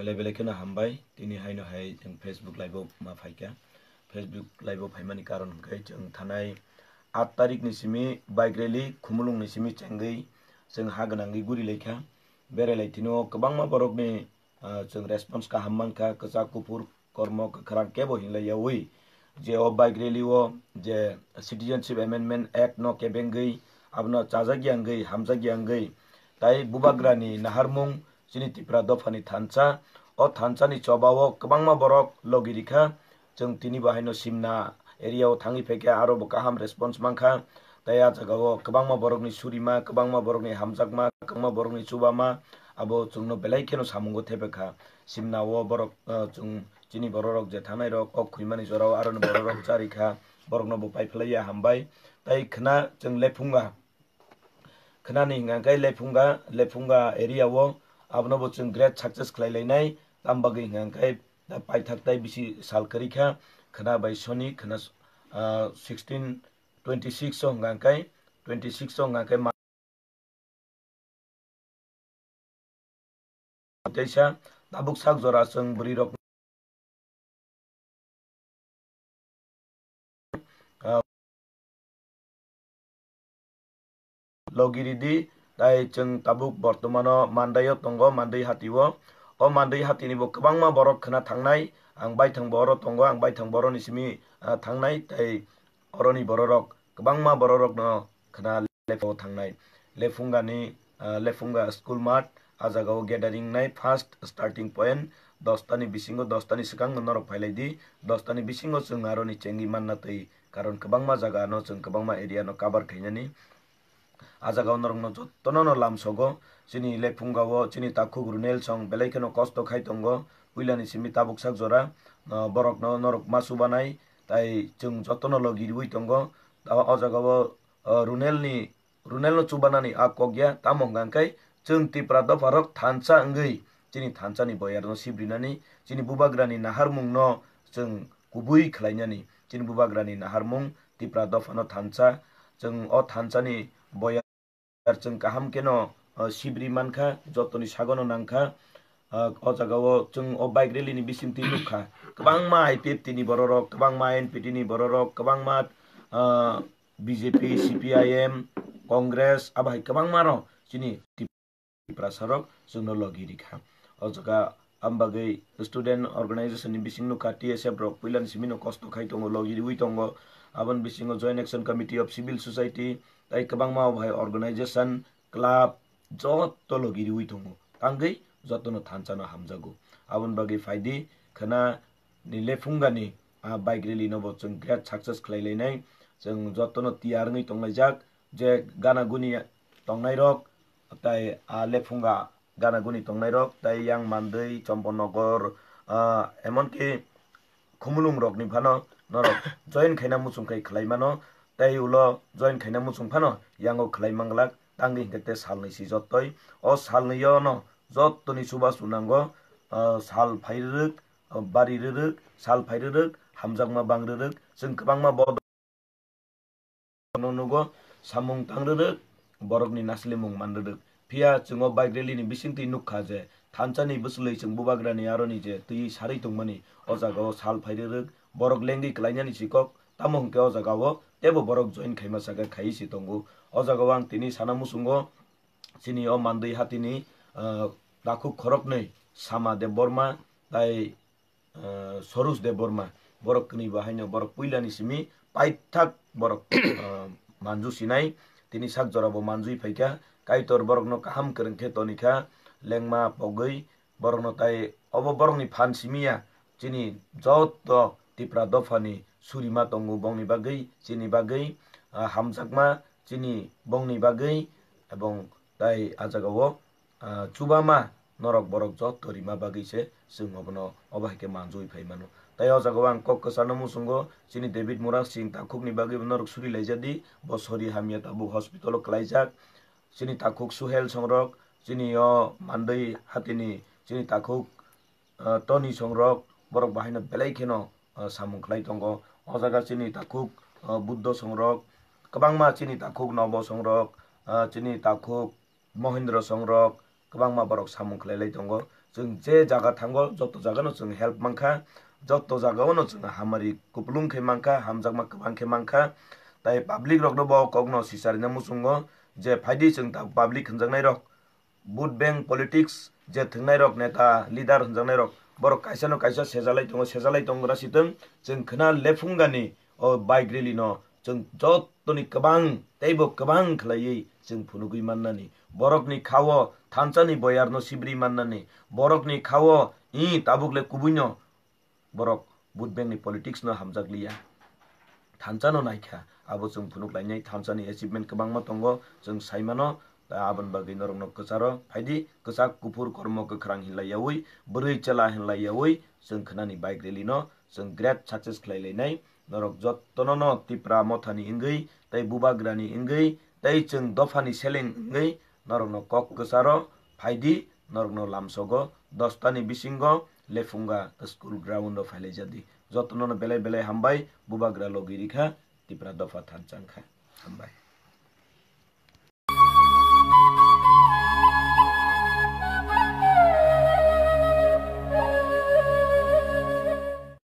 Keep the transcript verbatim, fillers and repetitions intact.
Belai kheno hambai, tini haino hai chwng Facebook live o ma phaikha. Facebook live o phaimani karon hwnkhe chwng thanai aat tarikh ni simi bike rally Khumulwng ni simi chengwi chwng ha gwnangwi guri laikha. Berai lai tino kwbangma borokni, ah, chwng response kaham mankha, kwchak kuphur kormo kwkhwrang kebo hinlai yaui je o bike rally o je Citizenship Amendment Act no kebengwi abono chajak yangwi hamjak yangwi tai bubagrani naharmung chini Tipra dophani thansa, o thansani chobao kwbangma borok logi rikha. Chwng tini bo haino Simna area o thangwi phaikha, aro bo kaham response mankha. Tai a jagao kwbangma borokni surima, kwbangma borokni hamjakma, kwbangma borokni chubama, abo chwngno belai kheno samungo thepekha. Simna o borok, ah, chwng chini bororok je thangnai rok kok khwimani jorao aroni bororok charikha, borokno bo paiphlaiya hambai. Tai khwna chwng Lephunga, khwnani hwnka khe Lephunga, Lephunga area o abono bo chwng great success khlai lainai. Tam bagwi hwnka khe paithak tai bisi sal kwrwi kha, khwna bai soni khwna, ah, sixteen twenty six o hwnka khe, twenty six o hwnka khe ma-, teisa tabuk sak jora chwng bwrwi rok logi ridi, tai chwng tabuk bortomano Mandai o tongo, Mandai hati o. O Mandai hati ni bo kwbangma borok khwna thangnai, ang baithang bo oro tongo, ang baithang boroni simi, ah, thangnai, tai oroni bororok kwbangma bororokno khwna Lephunga o thangnai. Lephungani, ah, Lephunga school mat, a jagao gathering nai first starting point, dosta ni bisingo, dosta ni swkang norok phailai di, dosta ni bisingo chwng aroni chengwi manna twi. Karon kwbangma jaga no chwng kwbangma area no cover khainani. A jaga o norokno jotono no lamsogo. Chini Lephunga o chini takhuk Runel song belai kheno kosto khai tongo. Puilani simi tabuk sak jora, ah, borokno norok ma chubanai, tai chwng jotono logi riui tongo. O, o jaga o, ah, Runel ni, Runel no chubanani a kok ya, tamo hwnka khe chwng Tipra dopha rok thansa wngwi chini thansa ni boyar no sibrinani, chini bubagra ni naharmung no chwng kubui khlainani, chini bubagra ni naharmung Tipra dopha no thansa, chwng o thansa ni boyar chwng kaham kheno, ah, sibri mankha, jotoni sagono nangkha. Ah, o jaga o chwng o bike rally ni bisingtwi nukha, kwbangma I P F T ni bororok, kwbangma N P T ni bororok, kwbangma, ah, B J P, C P I M, Congress, abo hai kwbangma rok chini Tiprasa rok chwngno logi rikha. O jaga am bagwi student organization ni bising nukha, T S F rok puilani simi no kosto khai tongo, logi riui tongo. Aboni bisingo Joint Action Committee of Civil Society tai kwbangma abo hai organization, club joto logi riui tongo. Tangwi jotono thansa no hamjago. Aboni bagwi phaidi khwna ni Lephunga ni, ah, bike rally no bo chwng great success khlai lainai. Chwng jotono tiyar wngwi tonglaijak je gana guni tongnai rok, tai, ah, Lephunga gana guni tongnai rok, tai yang Mandwi, Chomponogor, ah, emonki Khumulwng rok ni phano norok join khaina muchung khai khlai mano, tai ulo join khaina muchung phano yango khlai manglak, tangwi hinkhe te salnwi si jotoi. O salnwi o no jotoni chubachu nango, ah, sal phai rwrwk, ah, bari rwrwk, sal phai rwrwk, hamjakma bang rwrwk, chwng kwbangma bo no nugo, samung tang rwrwk, borokni naslimung man rwrwk. Phiya chwng o bike rally ni bisingtwi nukha je thansa ni bwswlwi chwng bubagra ni aroni je twi sarwi tongmani, o jaga o sal phai rwrwk, borok lengwi kwlainani sikok, tamo hwnkhe o jaga o teibo borok join khaima saka khaiwi se tongo. O jaga o ang tini sana muchungo chini o Mandwi hatini, ah, takhuk khoroknwi Sama Debbarma tai, ah, Sorus Debbarma, borok kwnwi bo haino borok puilani simi paithak borok, ah, manju sinai, tini sak jora bo manjui phaikha, Kaitor borokno kaham kwrwng khe tonikha, lengma pogwi borokno tai obo borokni phan simi ya, chini joto Tipra dophani surima tongo bongni bagwi, chini bagwi, ah, hamjakma chini bongni bagwi, ebong tai a jaga o, ah, chubama norok borok joto rima bagwi se chwng obono obo hai khe manjui phai mano. Tai o jaga o ang kok kwchano muchungo chini David Murang Singh takhuk ni bagwi bo norok suri laijadi, bo sori hamya tabuk hospital o kwlaijak. Chini takhuk Suhel songrok, chini o Mandwi hatini chini takhuk, ah, Toni songrok, borok bahaino belai kheno, ah, samung khlai tongo. O jaga chini takhuk, ah, Buddho songrok, kwbangma chini takhuk Nobo songrok, ah, chini takhuk Mohindra songrok, kwbangma borok samung khlai lai tongo. Chwng je jaga thango, joto jagano chwng help mankha, joto jagao no chwng hamari kupulung khe mankha, hamjakma kwbang khe mankha. Tai public rokno bo kokno sicharina muchungo je phaidi chwng ta public hwnjaknai rok, vote bank politics je thwngnai rok, neta leader hwnjaknai rok, borok kaisa no kaisa sejalai tongo, sejalai tongo gra sitwng, chwng khna lephungani o bike rally no chwng jotoni kwbang teibo kwbang khlaiwi chwng phunugwi mannani, borokni khao thansani boyarno sibri mannani, borokni khao i tabuk le kubuino borok vote bank ni politics no hamjak liya, thansa no naikha, abo chwng phunuk lainai. Thansa ni achievement kwbangma tongo, chwng saimano. Aboni bagwi norokno kwcharo phaidi, kwchak kuphur kormo kwkhrang hinlai yaui, bwrwi chwla hinlai yaui chwng khnani bike rally no chwng great success khlai lainai. Norok jotono no Tipra mothani wngwi tei bubagrani wngwi tei chwng dophani seleng wngwi norokno kok kwcharo phaidi, norokno lamsogo dostani bisingo Lephunga school ground o phailaijadi. Jotono no belai belai hambai, bubagra logi rikha, Tipra dopha thansa wngkha. Hambai.